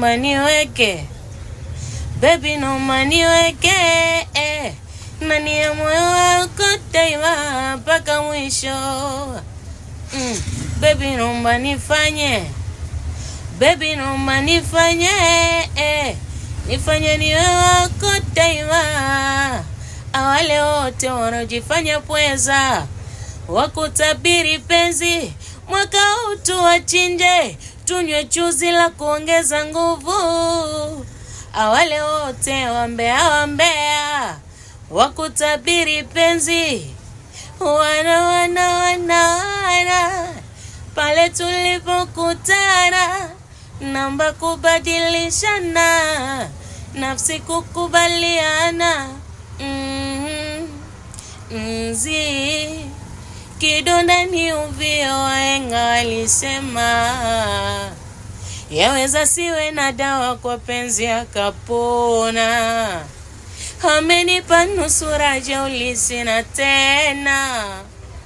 Naomba niweke, baby, naomba niweke ndani ya moyo wako daima mpaka mwisho. Baby, naomba nifanye, baby, naomba nifanye, nifanye niwe wako daima. Awale wote wanaojifanya pweza wakutabiri penzi, mwaka huu tuwachinje, tunywe chuzi la kuongeza nguvu. Awale wote wambea wambea wakutabiri penzi, wana wana wana wana pale tulipokutana, namba kubadilishana, nafsi kukubaliana. Nzi kidonda ni uvio, wahenga walisema, yaweza siwe na dawa kwa penzi akapona. Amenipa nusura jeuli sina tena.